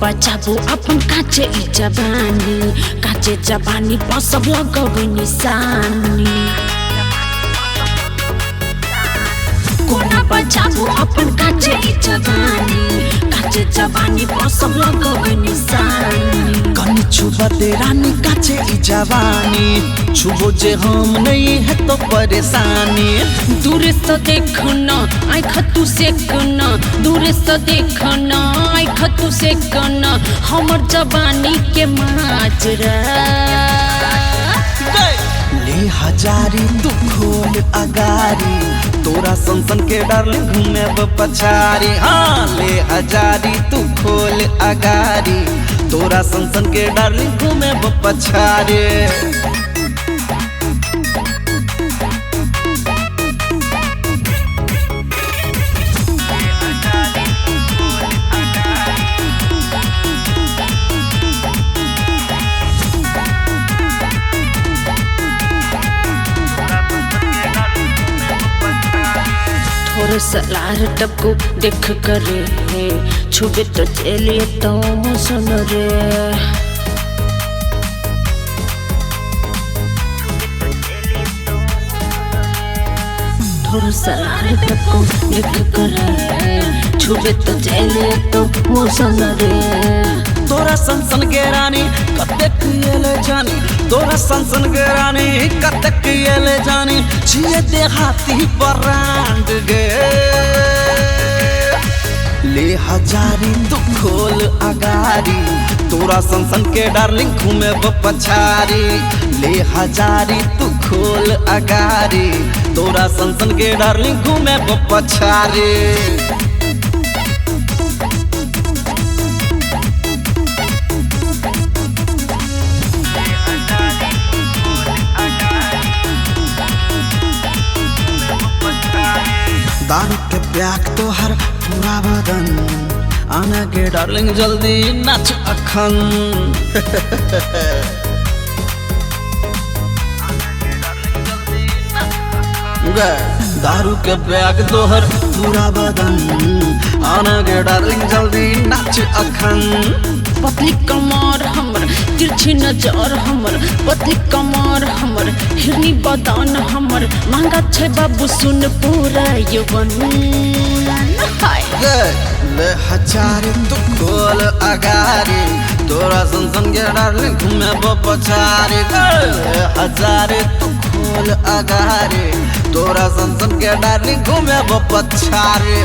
बचाबू अपन काचे ई जवानी, काचे जवानी पर सब लगबै निशानी। कोना बचाबू अपन काचे ई जवानी, काचे जवानी पर सब लगबै निशानी। कनी छुबते रानी काचे ई जवानी, छुबो जे हम नहीं है तो परेशानी। दूर से देखना आँख तू सेकना, दूर से देखना आँख तू सेकना, हमर जवानी के माजरा। ले हजारी तू खोल अगारी, तोरा सनसन के डार्लिंग घूमे पछारी। हाँ ले हजारी तू खोल अगारी, तोरा सनसन के डार्लिंग घूमे पछारी। थोड़ा सा लार टपको देख करे, छुबे तो चलिए तो सुन रे। थोड़ा सा लार टपको देख करे, छुबे तो चलिए तो सुन रे। तोरा सनसन के रानी कतेक एले जानी, तोरा सनसन के रानी कतेक एले जानी, छिए देहाती ब्रांड गे। ले हजारी तू खोल अगारी, तोरा सनसन के डार्लिंग घूमे पछारी। ले हजारी तू खोल अगारी, तोरा सनसन के डार्लिंग घूमे पछारी। दारू के प्याक तोहर पूरा बदन, आना के डार्लिंग जल्दी नाच अखन। दारू के प्याक तोहर पूरा बदन, आना के डार्लिंग जल्दी नाच अखन। पतली कमर हमर तिरछी नजर हमर, पतली कमर हमर हिरनी बदन हमर, मांगा छे बाबू सुन पूरा यौवन। ले हजारी तू खोल अगारी, तोरा सनसन के डार्लिंग घूमे पछारी। ले हजारी तू खोल अगारी, तोरा सनसन के डार्लिंग घूमे पछारी।